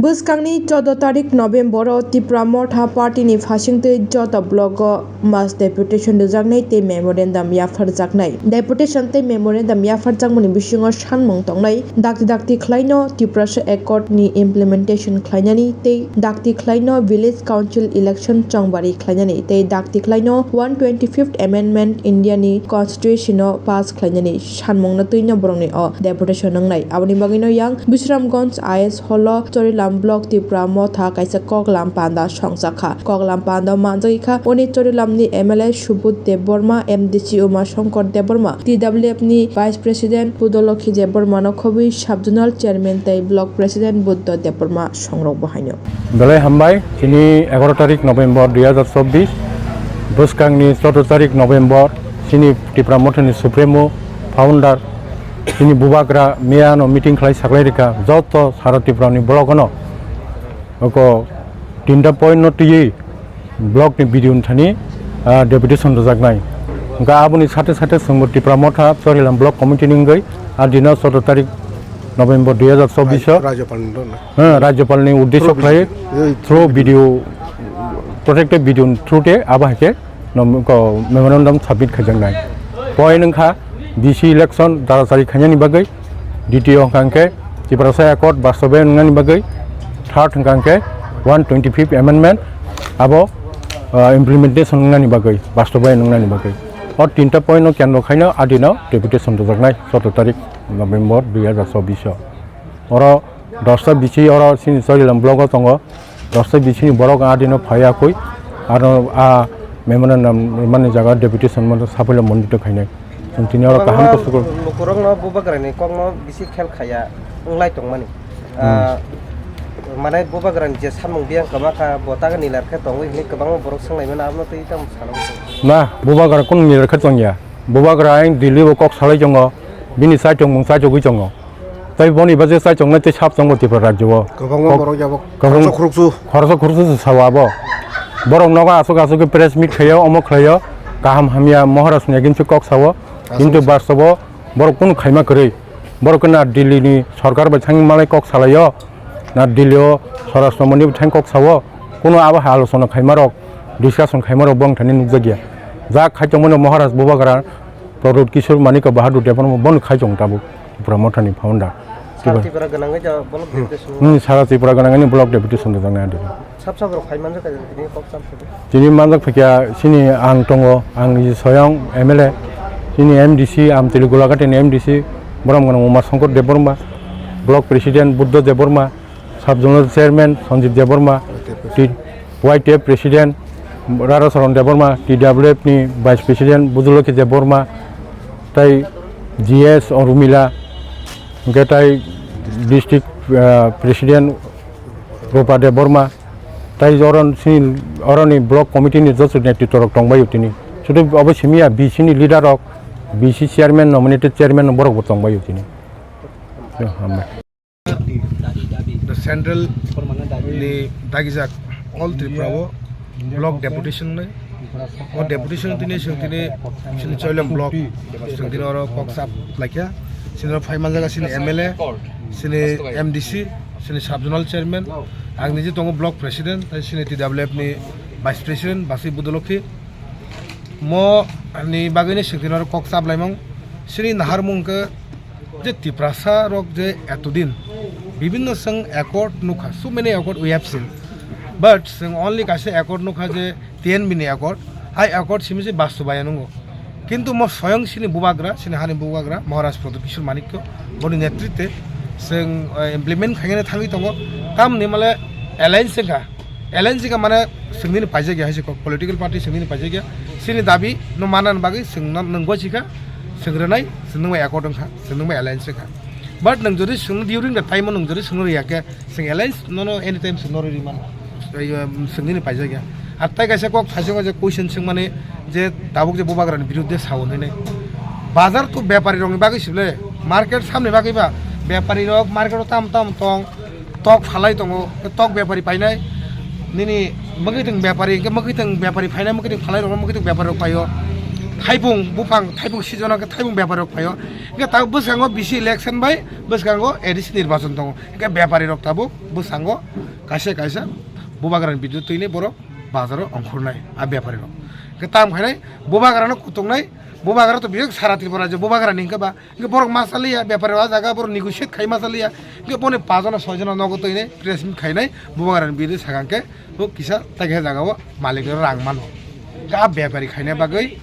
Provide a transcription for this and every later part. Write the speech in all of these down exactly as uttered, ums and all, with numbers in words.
Bwskangni chordo tarik November o Tipra Motha Party ni phasingtwi joto block o mass deputation rwjaknai tei memorandum yapharjaknai. Deputation tei memorandum yapharjakmani bisingo sanmung tongnai, dakti dakti khlaino Tiprasa Accord ni implementation khlainani tei dakti khlaino Village Council election chongbari khlainani tei dakti khlaino one twenty-fifth Amendment India ni Constitution o pass khlainani sanmungno twino borokni o deputation wngnai. Aboni bagwino yang Bisramganj I S hall o Chorilam block Tipra Motha kaisa koklam panda songchakha. Koklam panda manjagwi kha oni Chorilam ni M L A Subodh Debbarma, M D C Uma Shankar Debbarma, T W F ni Vice President Budolokhi Debbarma no khobwi Sub Zonal Chairman tei Block President Buddha Debbarma songrok bo haino. Belai hambai, chini egaro tarik November dui hazar chobbish, bwskangni chordo tarik November, chini Tipra Mothani Supremo, Founder, chini Bubagra, miyano meeting khlai saklai rikha, joto sara Tripura ni block ono, oko tinta point no twiwi block ni B D O ni thani, ah, deputation rwjaknai. Hwnkha aboni sate sate chwngbo Tipra Motha Chorilam Block Committee ni wngwi, ah, dino chordo tarik November dui hazar chobbish o, Rajyapal ni, no? Eh, Rajyapal ni uddesyo khlai, eh, through B D O, protected B D O ni through te abo hai khe no, ko, memorandum submit khaijaknai. Point wngkha B C election darachari khainani bagwi, D T O hwnkha hwnkhe Tiprasa Accord bastobayan wngnani bagwi, third hwnkha hwnkhe one twenty-fifth Amendment abo, ah, implementation wngnani bagwi, bastobayan wngnani bagwi. O tinta point no kendro khaino adino deputation rwjaknai chordo tarik November dui hazar chobbish o. Oro dosta bisi oro chini Chorilam block o tongo. Dosta bisini borok a dino phaiya koi. Aro a memorandum mani jaga deputation mano sapaila mondito khainai. Chwng tini oro kaham kwbangma kosok. Lukurokno bubagrani kokno bisi khel khaya wnglai tongmani. Hmm. Ah, mane bubagrani je samung biyang kwma kha, bo taga nilar khe tongwi hwnwi kwbangma borok swnglaimano, abono twi tamo sana muchung. Na, bubagra kunu nilar khe tongya. Bubagra ayang Delhi o kok salai tongo, bini chaichomung chaichogwi tongo. Tei boni baje chaichongnai tei sap tongo Tripura rajyo o. Kwbangma kok-, borok yabo kwbang-, khoroksa khoroksu. Khoroksa khoroksu se sao abo. Borok nogo aswk aswk khe press meet khaio, omo khlaio, kaham hamya Maharaj ni against o kok sao. Aswk. Kintu bastobo borok kunu khaima kwrwi. Borok khe na Delhi ni sorkar bai thangwi malai kok salaio, na Delhi o Swarashtra Montri bai thang kok sao. Kunu abo hai alochona khaima rok, discussion khaima rok bong thani nukjakya. Jak khai tongmani Maharaj Bubagra Pradyut Kishore Manikya Bahadur Debbarma bono khai tongo tabuk Tipra Mothani founder. Sara Tipra gwnangwi da block deputation. Hmm, sara Tipra gwnangwi block deputation da jang adi. Sab sab rok khai manjak kha tini kok sam sidi. Tini manjak phikya chini ang tongo, ang ni soyang M L A, chini M D C, Amtwli Golaghat ni M D C, borom gwnang Uma Shankar Debbarma, block president Buddha Debbarma, sub zonal chairman Sanjib Debbarma, T-, Y T F president Rarasaran Debbarma, T W F ni vice president Bujulokhi Debbarma, tai G S Urmila, hwnkhe tai district, ah, president Rupa Debbarma, tai oro sini, oroni block committee ni joto netritwo rok tongbaio tini. Sudu obo simi ya B C ni leader rok, B C chairman, nominated chairman borok bo tongbaio tini. Hambai. The central ni dagijak all Tripura o block deputation ni. O deputation tini sing tini sini Choilam block sing tini oro kok sap laikya. Sini oro phai manjaga sini M L A, sini M D C, sini sub zonal chairman. Ang niji tongo block president, tai sini T W F ni vice president, Basi Budolokhi. Mo ni bagwi ni sing tini oro kok sap laimang. Sini naharmung khe je Tiprasa rok je etodin bibinno chwng accord nukha, so many accord we have seen, but chwng only kaisa accord nukha je T N B ni accord, hai accord simi se bastobayan wngo. Kintu mo soyang sini bubagra, sini hani bubagra Maharaj Pradyut Kishore Manikya boni netritwe chwng, eh, implement khainani thangwi tongo. Tamni male alliance wngkha. Alliance wngkha mane chwng nini paijak ya hai se kok, political party chwng nini paijak ya. Sini dabi no manani bagwi chwng no, nwng gwachi kha, chwng rwnai, chwng nwng bai accord wngkha, chwng nwng bai alliance wngkha. But nwng jodi chwng during the time o nwng jodi chwng no riya khe, chwng alliance no, no anytime chwng no rwi mano. Chwng nini paijak ya. Ar tai kaisa kok thaichungo je question swngmani je tabuk je bubagrani biruddhe sao hinwi. Bazar to bepari rokni bagwi sible, market samni bagwi ba bepari rok market o tam tam tong. Tok phalai tongo, tok bepari painai, nini mwkhwtwng bepari, hwnkhe mwkhwtwng bepari phainai, mwkhwtwng phalai rok, mwkhwtwng bepari rok paio. Thaibung buphang, thaibung season o khe thaibung bepari rok phaio. Hingke tabuk bwskango bisi election bai bwskango A D C nirbachon tongo. Hingke bepari rok tabuk bwskango kaisa kaisa bubagrani bidu twini borok bazaro ongkhornai a bepari rok. Hingke tam khainai bubagrano kutungnai, bubagra to biyok sara Tripura je bubagrani hingke ba. Hingke borok ma chaliya, bepari o a jaga borok negotiate khai ma chaliya. Hingke boni pajono soijono nogo toinai press meet khainai bubagrani bidu sakang khe bo kisa tei khe jaga o malik rang mano. Hingke a bepari khaina bagwi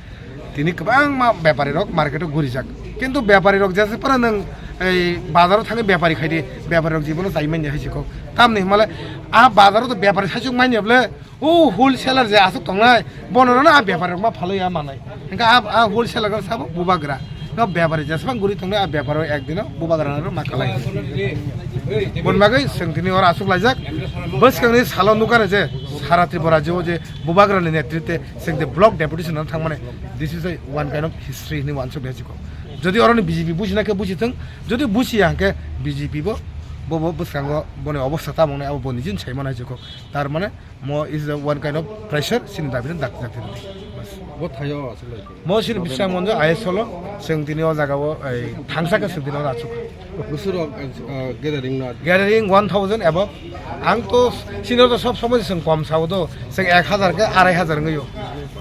tini kwbangma bepari rok market o gurijak. Kintu bepari rok jesa phano nwng ei bazar o thangwi bepari khaidi, bepari rok jibono chai manya hai se kok. Tamni hwnmale a bazar o to bepari saichung manya bwle. O wholesaler je aswk tongnai, bono rwno a bepari rok ma phalwi ya manai. Hingke a, a wholesaler rok sabo bubagra. No bepari jesbang guri tongnai a bepari o ekdino bubagra rok ma khalai. Bon bagwi chwng tini oro aswk laijak. Bwskangni salo nukha je sara Tripura rajyo je bubagra ni netritwe chwng de block deputation no thangmani. This is a one kind of history hinwi wansuk ya chikok. Jodi oroni B J P buchina khe buchithwng, jodi buchiya hingke B J P bo, bo, bo bwskango boni obostha tamo wngnai abo bo nijin saimano hai chikok. Tar mane mo is a one kind of pressure, chini dabi no dakti dakti rwdi. Bas. Bo thaio aswk lai khe. Mo chini bwskang monjo I S olo, chwng tini o jaga o, ei, thangsa khe chwng tini o achuk. Bwswk rok, eh, gathering no? Gathering one thousand above. Ang to chini o to sob somoi chwng kom sao do, chwng ek hazar khe arai hazar wngwi o.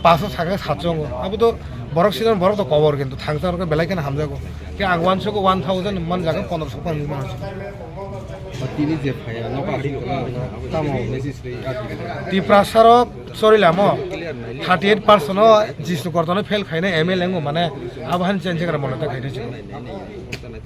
Paso sakhe satso wngo. Abo to borok chini borok to kobor kintu thangsa rok belai kheno hamjago. Khe ang one soko one thousand man jaga pondro sok man man. Tini je phaya, nogo aswk tamo message rwi adi. Tiprasa rok sorilamo thirty eight percent o Jisnu Kortano fail khaina M L A ngo mane abo han change kara mona ta khaina chikon.